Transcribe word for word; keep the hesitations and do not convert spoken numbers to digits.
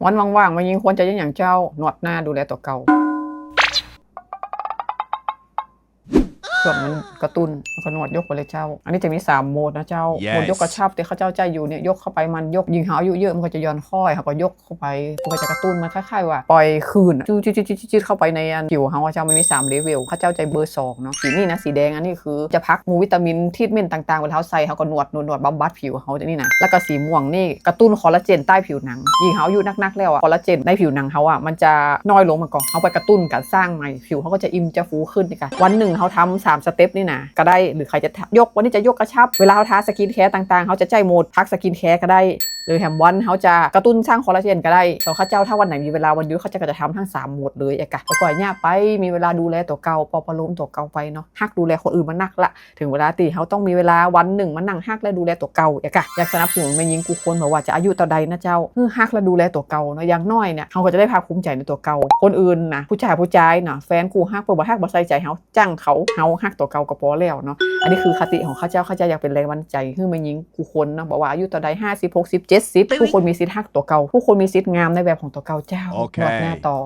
วันว่างๆ แม่ญิงควรจะเยียะหยังเจ้า นวดหน้าดูแลตั๋วเก่า ช่วงนั้นกระตุ้น แล้วก็นวดยกไปเลยเจ้า อันนี้จะมีสามโหมดนะเจ้า Yes โหมดยกกระชับตี้ข้าเจ้าใจ๊อยู่เนี่ย ยกเข้าไปมันยก ยิ่งเฮาอายุเยอะมันก็จะหย่อนคล้อย เฮาก็ยกเข้าไป มันก็จะกระตุ้น มันคล้ายๆ ว่าปล่อยคลื่นอะ จืดๆๆๆๆ เข้าไปในอันผิวเฮาอะเจ้า มันมีสามเลเวล ข้าเจ้าใจ๊เบอร์สองเนาะ สีนี้นะ สีแดงอันนี้คือจะพักหมู่วิตามิน ทรีทเมนต์ต่างๆ เวลาเฮาใส่ เฮาก็นวดๆๆ บำบัดผิวเฮานี่นะ แล้วก็สีม่วงนี่กระตุ้นคอลลาเจนใต้ผิวหนัง ยิ่งเฮาอายุนักๆ แล้วอะ คอลลาเจนในผิวหนังเฮาอะ มันจะน้อยลง มันก็เฮาไปกระตุ้นการสร้างใหม่ ผิวเฮาก็จะอิ่มจะฟูขึ้นนี่กะ วันหนึ่งเฮาทำสามสเต็ปนี่นะ ก็ได้ หรือใครจะยก วันนี้จะยกกระชับ เวลาเฮาทาสกินแคร์ต่างๆ เฮาจะใจ๊โหมดพักสกินแคร์ก็ได้ หรือแหมวันเฮาจะกระตุ้นสร้างคอลลาเจนก็ได้ ส่วนข้าเจ้าถ้าวันไหนมีเวลาวันหยุดข้าเจ้าก็จะทำทั้งสามโหมดเลยอะกะ ก็ก่อยเยียะไป มีเวลาดูแลตั๋วเก่า ปลอบประโลมตั๋วเก่าไปเนาะ ฮักดูแลคนอื่นมานักละ ถึงเวลาตี้เฮาต้องมีเวลาวันหนึ่งมานั่งฮักและดูแลตั๋วเก่าอะกะ อยากสนับสนุนแม่ญิงกู้คน บ่ว่าจะอายุเต้าใดนะเจ้า หื้อฮักและดูแลตั๋วเก่าเนาะ อย่างน้อยเนี่ยเฮาก็จะได้ภาคภูมิใจ๋ในตั๋วเก่า คนอื่นนะ ผู้จ๋ายผู้จ๋ายเนาะ แฟนกู้ฮัก เปิ้นบ่ฮักบ่ใส่ใจ๋เฮา จ้างเขา เฮาฮักตั๋วเก่าก็ปอแล้วเนาะ อันนี้คือคติของข้าเจ้า ข้าเจ้าอยากเป๋นแรงบันดาลใจ๋หื้อแม่ญิงกู้คนเนาะ บ่ว่าอายุเต้าใด ห้าสิบ หกสิบ เจ็ดสิบ กู้คนมีสิทธิ์ฮักตั๋วเก่า กู้คนมีสิทธิ์งามในแบบของตั๋วเก่าเจ้า โอเค นวดหน้าต่อ